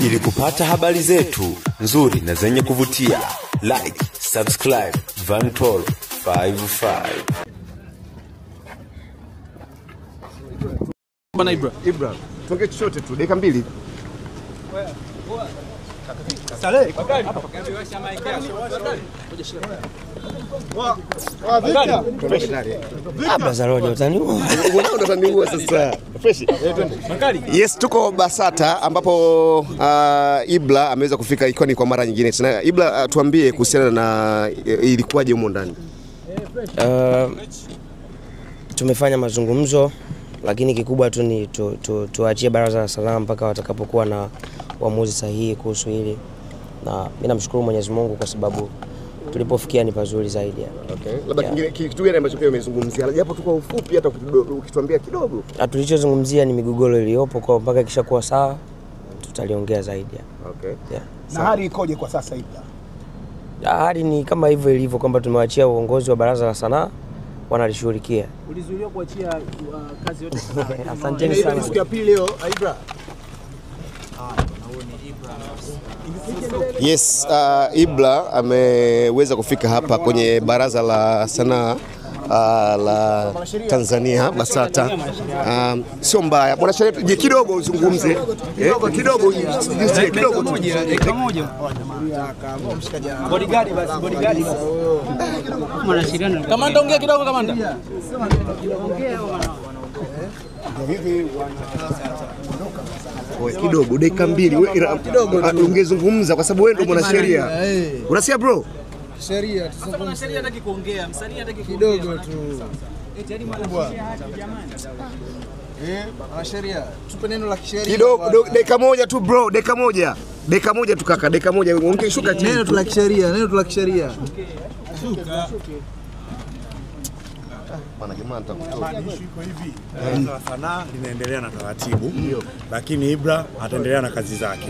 Ili kupata habari zetu nzuri na zenye kuvutia, like, subscribe Vantor 55. Bwana Ibra. Ibra, tuongee chochote tu, dakika mbili. Saleh. Hapa Zarodi utaniua. Utaniua sasa. Fresh. Yes, tuko Basata ambapo Ibra ameweza kufika ikoni kwa mara nyingine tena. Ibra, tuambie kuhusiana na ilikuwaje humo ndani. Tumefanya mazungumzo, lakini kikubwa tu ni tuachie Baraza la Sanaa mpaka watakapokuwa na uamuzi sahihi kuhusu hili. Na mimi namshukuru Mwenyezi Mungu kwa sababu tulipofikia ni pazuri zaidi. Okay. Labda kingine kitu gani ambacho pia umezungumzia? Japo tu kwa ufupi hata ukituambia kidogo. Tulichozungumzia ni migogoro iliyopo, kwa mpaka ikishakuwa sawa tutaliongea zaidi. Okay. Yeah. Na hali ikoje kwa sasa Ibra? Hali ni kama hivyo ilivyo, kwamba tumewachia uongozi wa Baraza la Sanaa wanalishughulikia. Ulizuiliwa kuachia kazi yote sanaa. Asanteni sana. Siku ya pili leo Ibra. Yes, Ibra ameweza kufika hapa kwenye Baraza la Sanaa la Tanzania Basata. Sio mbaya. Mwanasheria, je, kidogo uzungumze. Kidogo kidogo tu. Dakika moja. Bodyguard basi, bodyguard basi. Mwanasheria. Kamanda, ongea kidogo kamanda. Hivi wanaondoka kidogo, dakika mbili ungezungumza kwa sababu wewe ndio mwanasheria. Unasikia bro? Sheria sasa, mwanasheria hataki kuongea, msanii hataki kuongea kidogo tu. Eti hadi mwanasheria haki jamani. Mwanasheria, tupe neno la kisheria. Kidogo, dakika moja tu bro, dakika moja. Dakika moja tu kaka, dakika moja ungeshuka chini. Neno tu la kisheria, neno tu la kisheria. Shuka. Bwana jamaa nitakutoa. Issue iko hivi. Baraza la Sanaa linaendelea na taratibu, lakini Ibra ataendelea na kazi zake.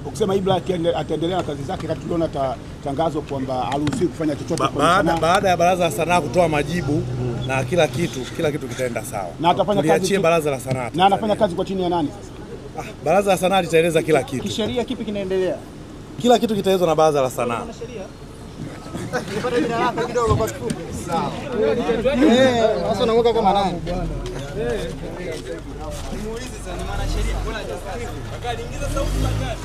Ukisema Ibra ataendelea na kazi zake, kati tuliona tangazo kwamba haruhusiwi kufanya chochote kwa sanaa. Baada ya Baraza la Sanaa kutoa majibu na kila kitu kitaenda sawa. Na atafanya kazi Baraza la Sanaa. Na anafanya kazi kwa chini ya nani sasa? Baraza la Sanaa litaeleza kila kitu. Kisheria kipi kinaendelea? Kila kitu kitaelezwa na Baraza la Sanaa. Nipate jina lako kidogo kwa kifupi. Sawa. Sasa unaweka kama nani? Muulize sana ni mwanasheria, mbona hajasikia? Bakari, ingiza sauti Bakari.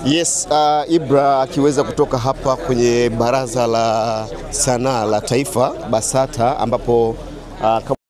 Yes, Ibra akiweza kutoka hapa kwenye Baraza la Sanaa la Taifa Basata ambapo